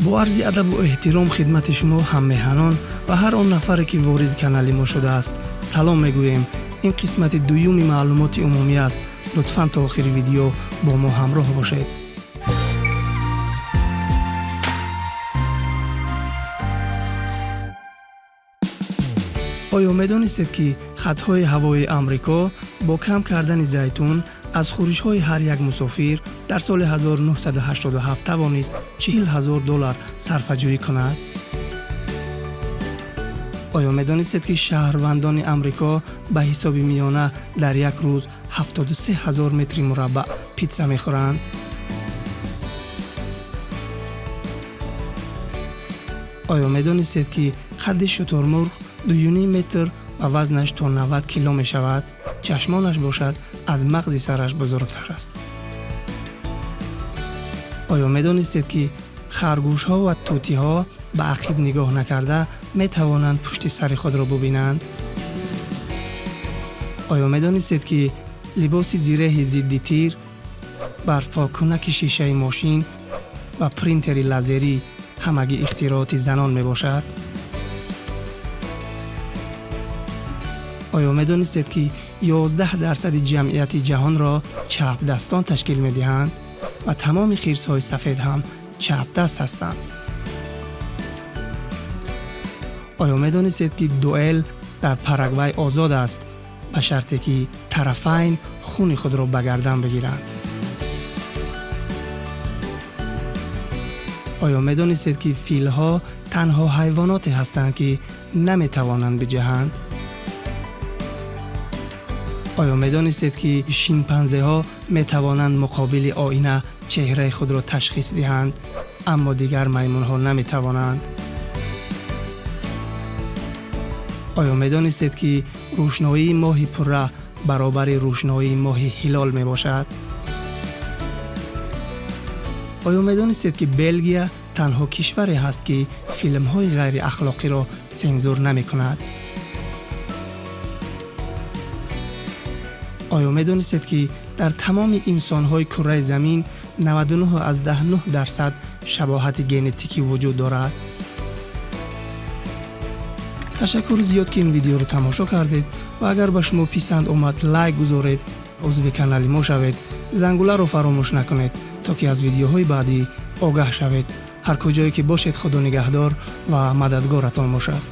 Бо арзи адабу эҳтиром хидмати шумо ҳаммеҳанон ва ҳар он нафаре, ки вориди канали мо шудааст, салом мегӯем. Ин қисмати дуюми маълумоти умумӣ аст. Лутфан то охири видео бо мо ҳамроҳ бошед. Оё медонистед, ки хатҳои ҳавоии Амрико бо кам кардани зайтун аз хӯришҳои ҳар як мусофир дар соли 1987 тавонист 40 000 доллар сарфаҷӯӣ кунад? Оё медонистед, ки шаҳрвандони Амрико ба ҳисоби миёна дар як рӯз 73 ҳазор метри мураббаъ питса мехӯранд? Оё медонистед, ки қадди шутурмурғ 2,5 метр ва вазнаш то 90 кило мешавад? Чашмонаш бошад, аз мағзи сараш бузургтар аст. Оё медонистед, ки харгӯшҳо ва тӯтиҳо ба ақиб нигоҳ накарда метавонанд пушти сари худро бубинанд? Оё медонистед, ки либоси зиреҳи зидди тир, барфпоккунаки шишаи мошин ва принтери лазерӣ ҳамагӣ ихтирооти занон мебошад? Оё медонистед, ки 11% ҷамъияти ҷаҳонро чапдастон ташкил медиҳанд ва тамоми хирсҳои сафед ҳам чапдаст ҳастанд? Оё медонистед, ки дуэл дар Парагвай озод аст, ба шарте ки тарафайн хуни худро ба гардан бигиранд? Оё медонистед, ки филҳо танҳо ҳайвоноте ҳастанд, ки наметавонанд биҷаҳанд? Оё медонистед, ки шимпанзеҳо метавонанд муқобили оина чеҳраи худро ташхис диҳанд, аммо дигар маймунҳо наметавонанд? Оё медонистед, ки рӯшноии моҳи пурра баробари рӯшноии моҳи ҳилол мебошад? Оё медонистед, ки Белгия танҳо кишваре ҳаст, ки филмҳои ғайриахлоқиро сензур намекунад? Оё медонистед, ки дар тамоми инсонҳои кураи замин 99,9% шабоҳати генетикӣ вуҷуд дорад? Ташаккури зиёд, ки ин видеоро тамошо кардед, ва агар ба шумо писанд омад, лайк гузоред, узви канали мо шавед, зангуларо фаромӯш накунед, то ки аз видеоҳои баъдӣ огаҳ шавед. Ҳар куҷое ки бошед, худо нигаҳдор ва мададгоратон бошад.